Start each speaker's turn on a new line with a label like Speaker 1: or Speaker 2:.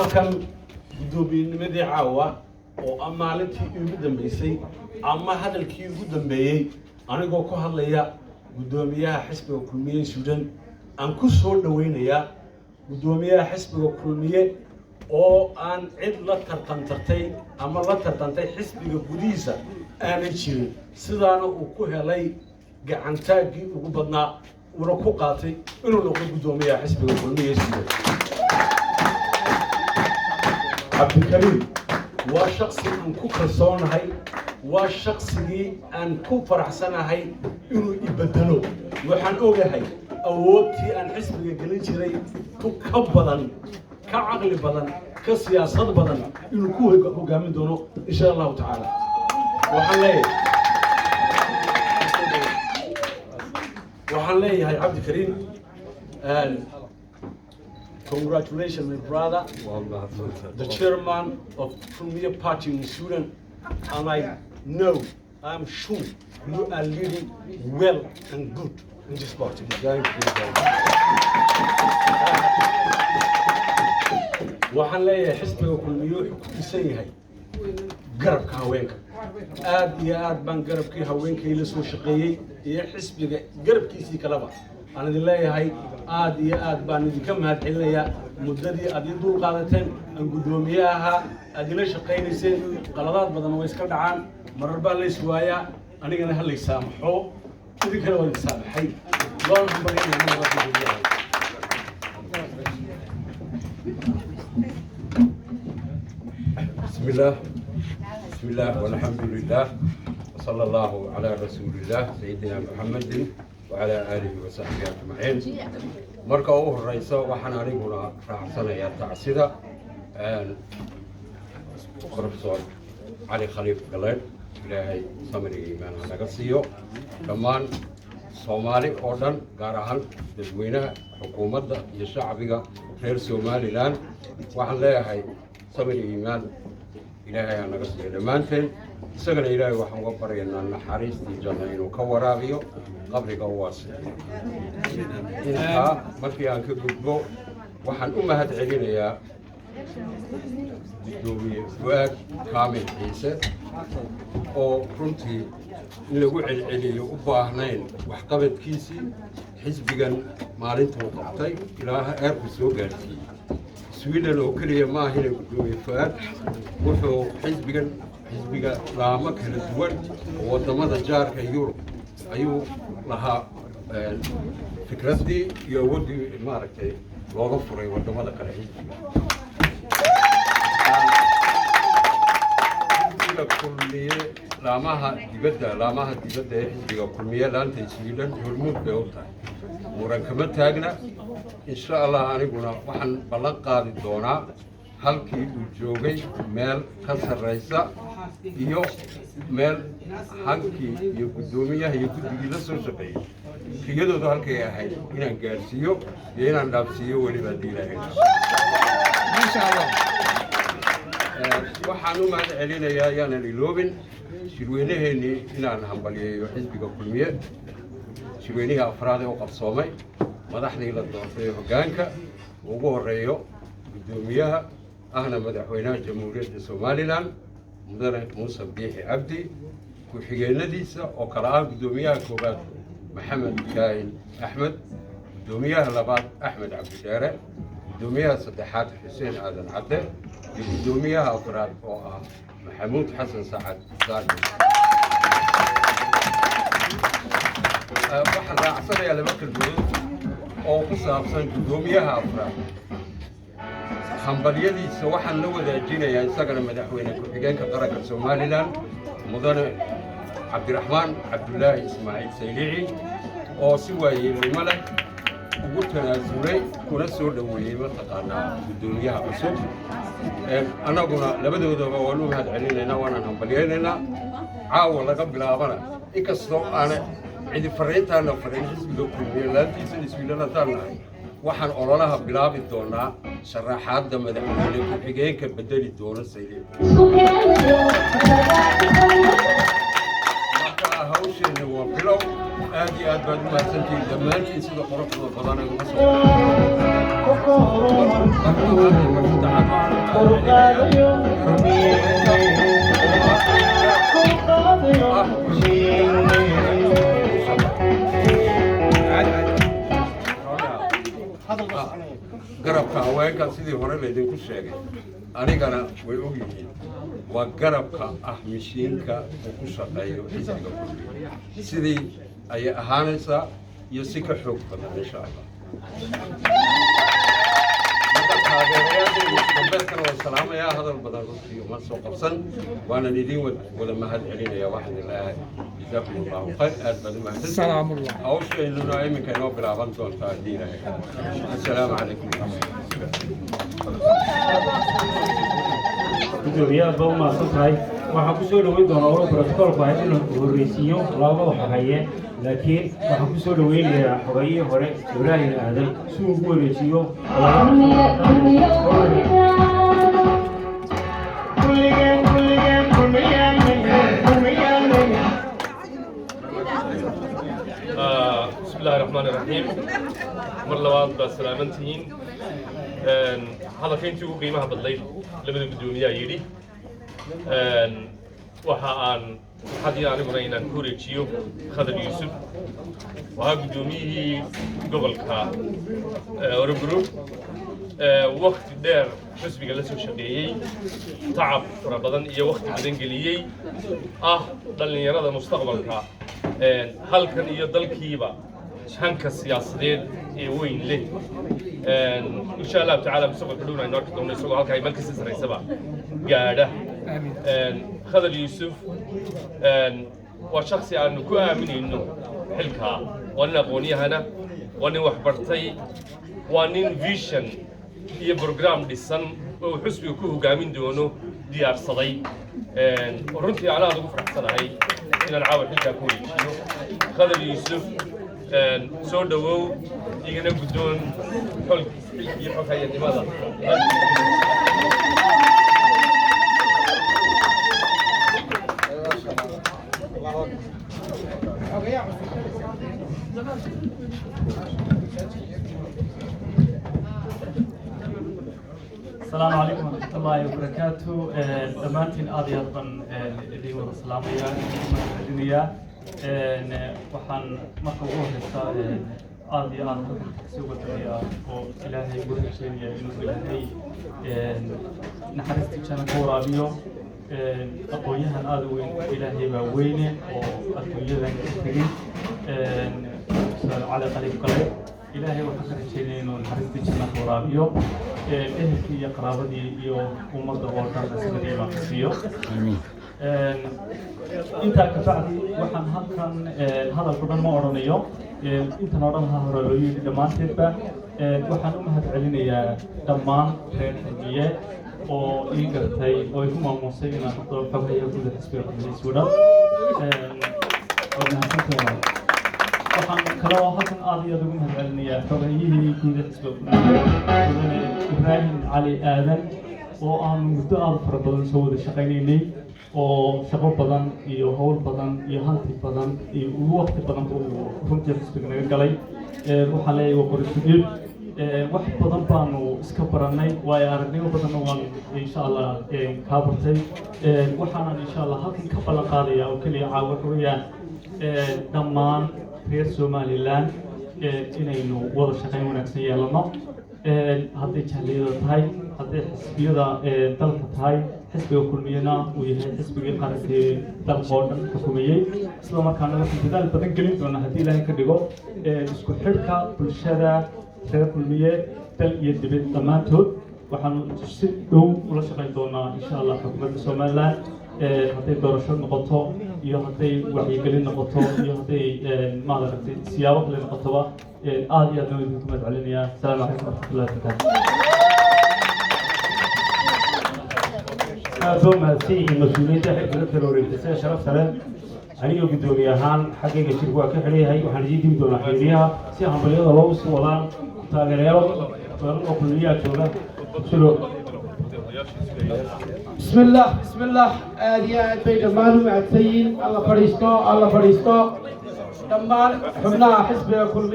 Speaker 1: Halkan guddoomiyennimadii caawa oo ah maalintii iigu dambeysay ama hadalkii ugu dambeeyey, anigoo ku hadlaya guddoomiyaha xisbiga Kulmiye Suudan, aan ku soo dhaweynayaa guddoomiyaha xisbiga Kulmiye oo aan cid la tartantartay ama la tartantay xisbiga gudihiisa aanay jirin, sidaana uu ku helay gacantaaggii ugu badnaa, uuna ku qaatay inuu noqdo guddoomiyaha xisbiga Kulmiye Suudan. Cabdikariim waa shaksi aan ku kalsoonahay, waa shaksigii aan ku faraxsanahay inuu ibedelo. Waxaan ogahay awoodtii aan xisbiga gelin jiray tu ka badan, ka caqli badan, ka siyaasad badan inuu ku hogaamin doono, insha Allahu tacaala. Waxaan leeyahay Cabdikariim, congratulations, my brother, the chairman of Kulmiye Party in Sweden, and I know, I'm sure you are leading well and good in this party.
Speaker 2: Thank you, thank you.
Speaker 1: Waxaan leeyahay xisbiga Kulmiye wuxuu ku dhisan yahay garabka haweenka. Aad iyo aad baan garabkii haweenkay la soo shaqeeyey iyo xisbiga garabkiisii kaleba aan idin leeyahay, aad iyo aad baan idinka mahad celinayaa muddadii aad ii dul qaadateen aan guddoomiye ahaa, aad ila shaqaynayseen. Qaladaad badan way iska dhacaan, marar baa lays waayaa. Anigana ha lay saamaxo, idinkana waa idin saamaxay. Waan hambalyaynaya guddoomiyaha.
Speaker 2: بسم الله، بسم الله والحمد لله وصلى الله على رسول الله سيدنا محمد وعلى آله وصحبه أجمعين. Marka ugu horeysa, waxaan aniguna raacsanayaa tacsida Professor Cali Khaliif Galeedh. Ilaahay samriga iimaan ha naga siiyo dhammaan Soomaali oo dhan, gaar ahaan dadweynaha, xukuumadda iyo shacbiga reer Somaliland. Waxaan leeyahay samir iyo iimaan Ilaahay ha naga siiyo dhammaanteen. Isagana Ilaahay waxaan uga baryaynaa naxariistii janno inuu ka waraabiyo, qabriga u waasixiyo. Intaa markii aan ka gudbo, waxaan u mahad celinayaa guddoomiye Fu'aad Kaamil Ciise oo runtii in lagu celceliyo u baahnayn waxqabadkiisii xisbigan maalintuu qabtay ilaa heerku soo gaarsiiyey. Sweden oo keliya ma ahine, guddoomiye Fu'aad wuxuu xisbigan, xisbiga laamo kala duwan oo waddamada jaarka Yurub ayuu lahaa fikraddii iyo awooddii maaragtay looga furay waddamada kale. Xisbiga Kulmiye laamaha dibadda, laamaha dibadda ee xisbiga Kulmiye, laanta Sweden hormuud bay u tahay, muran kama taagna. Insha Allah, aniguna waxaan ballan qaadi doonaa halkii uu joogay meel ka sarraysa iyo meel hankii iyo guddoomiyaha iyo guddigii la soo shaqeeyey riyadoodu halkay ahayd inaan gaadhsiiyo iyo inaan dhaafsiiyo weliba, haddii Ilaahay.
Speaker 3: Maasha Allah.
Speaker 2: Waxaan u mahad celinayaa, yaanan iloobin shirweynaheennii, inaan hambalyeeyo xisbiga Kulmiye, shirweynihii afraad ee u qabsoomay, madaxdii la doortay ee hoggaanka ugu horeeyo guddoomiyaha ahna madaxweynaha Jamhuuriyadda Somaliland, mudane Muuse Biixi Cabdi, ku-xigeenadiisa oo kale ah guddoomiyaha koowaad Maxamed Kaahin Axmed, guddoomiyaha labaad Axmed Cabdidheere, guddoomiyaha saddexaad Xuseen Aadan Cadde iyo guddoomiyaha afraad oo ah Maxamuud Xasan Sacad Saali. Waxaan raacsanayaa laba kelmadood oo ku saabsan guddoomiyaha afraad. Hambalyadiisa waxaan la wadaajinayaa isagana madaxweyne ku-xigeenka qaranka Somaliland, mudane Cabdiraxmaan Cabdulaahi Ismaaciil Saylici, oo si waayeelnimo leh ugu tanaasulay kuna soo dhoweeyey mataqaanaa guddoomiyaha cusub. Annaguna labadoodaba waan u mahad celinaynaa, waanaan hambalyaynaynaa. Caawa laga bilaabana, inkastoo aana cidi fariintaana farin, xisbiga Kulmiye laantiisa Iswiilan haddaan nahay, waxaan ololaha bilaabi doonaa sharaxaadda madaxweyne ku-xigeenka bedeli doona Saylici. Marka Hawsheenna waa bilow. Aad iyo aad baad u mahadsantihiin dhammaantiin sida quruxda badan ay uga soo. Marka labaad iyo marka saddexaad waxaan u mahadcelinayaa garabka haweenka. Sidii hore laydinku sheegay, anigana way og yihiin, waa garabka ah mishiinka uu ku shaqeeyo xisbiga Kulmiye. Sidii ayay ahaanaysaa iyo si ka xoog badan, insha Allah. Marka taageerayaashayda dambeedkana waan salaamayaa. Hadal badan runtii uma soo qabsan, waanan idiin wada mahad celinaya. Waxaan idin leeyahay jazaakum Allahu khayr, aad baad u mahadsantihiin.
Speaker 3: Salaamullah.
Speaker 2: Hawshaynuna iminka inoo bilaaban doontaa haddii Ilaahay. Assalaamu calaykum waraxmatullahi.
Speaker 4: Gudoomiye, aad baa u mahadsan tahay. Waxaan ku soo dhoweyn doonaa walo brotokoolku ahayd inuu horreysiiyo labada xogeeye, laakiin waxaan ku soo dhoweynayaa xogeyihii hore, Ibraahim Aadan, si uu ugu wareejiyo.
Speaker 5: بسم الله الرحمن الرحيم. Mar labaad baad salaamantihiin. Hadalka intii ugu qiimaha badnayd labada guddoomiyaa yidhi. Waxa aan farxad iyo aniguna inaan ku wareejiyo Khadar Yuusuf waa guddoomiyihii gobolka Örebro, wakti dheer xisbiga la soo shaqeeyey, tacab fara badan iyo wakti badan geliyey, ah dhallinyarada mustaqbalka halkan iyo dalkiiba hanka siyaasadeed ee weyn leh. Insha Allahu tacaala mustaqbalka dhowna aynu arki doono isagoo halkaa meel kasii saraysaba gaadha. Khadar Yuusuf waa shaksi aanu ku aaminayno xilkaa. Waa nin aqoon-yahana, waa nin waxbartay, waa nin vision iyo program dhisan oo uu xisbiga ku hogaamin doono diyaarsaday. Runtii aan aad ugu faraxsanahay inaan caawa xilkaa ku wareejiyo. Khadar Yuusuf, soo dhowow, igana guddoon xol xilkii xoghayanimada.
Speaker 6: السلام عليكم ورحمة الله وبركاته. Dhammaantiin aad iyo aad baan idin wada salaamayaa, mahadcelinayaa. Waxaan marka ugu horeysa aad iyo aad halkan kasii wadanayaa oo Ilaahay ugu rajeynaya inuu Ilaahay naxariistii janno ka waraabiyo aqoon-yahan aada u weyn. Ilaahay baa weyne oo adduunyadan ka tegey, Ustaad Cali Qalib Gale. Ilaahay waxaan ka rajeynaya inuu naxariistii janno ka waraabiyo, ehelkii iyo qaraabadii iyo ummadda oo dhan ismadii baan ka siiyo. Intaa ka bacdi, waxaan halkan hadalku dhan ma odhanayo, intan oo dhan ha hore loo yidhi dhammaanteedba. Waxaan u mahad celinayaa dhammaan reer Xilmiye oo ii gartay oo igu maamuusay inaan noqdo xoghayaha guud ee xisbiga Kulmiye Sweden. Waa mahadsantahay. Waxaan kaloo halkan aad iyo aad ugu mahad celinayaa xogayihii guud ee xisbiga Kulmiye, mudane Ibraahim Cali Aadan, oo aanu muddo aad u fara badan soo wada shaqaynaynay, oo shaqo badan iyo howl badan iyo hanti badan iyo ugu waqti badan uu runtii xisbiga naga galay. Waxaan leeyahay waa qori dhiib. Wax badan baanu iska barannay, waayo aragnimo badanna waan insha Allah kaa bartay. Waxaanan insha Allah halkan ka ballan qaadaya oo keliya caawa waxa weeyaan dhammaan reer Somaliland inaynu wada shaqayn wanaagsan yeelano, hadday jahliyada tahay, hadday xisbiyada dalka tahay. Xisbiga Kulmiyena uu yahay xisbigii qarankii dalka oo dhan xukumayey, isla markaana waxaan dadaal badan gelin doonaa, haddii Ilaahay ka dhigo, isku xidhka bulshada reer Kulmiye dal iyo dibad dhammaantood. Waxaanu si dhow ula shaqayn doonaa insha Allah xukuumadda Somaliland, hadday doorasho noqoto iyo hadday wacyigelin noqoto iyo hadday maad aragtay siyaabo kale noqotoba. Aad iyo aad baan idinku mahad celinayaa. Asalaamu calaykum waraxmatullahi wabarakaatu.
Speaker 4: Aad baa mahadsan yihiin mas-uuliyiinta xilka ka kala wareegtay sida sharafta leh. Aniga guddoomiye ahaan xaggayga shirku waa ka xidhan yahay. Waxaan idiin dimi doonaa xiriiryaha si hambalyada loogu sii wadaan. Taageerayaal badan oo Kulmiyaha jooga silo.
Speaker 5: Su-aasha sugaya.
Speaker 7: بسم الله، بسم الله. Aad iyo aad bay dhammaan u mahadsan yihiin. Alla fadhiisto, alla fadhiisto, dhammaan xubnaha xisbiga Kulmiye.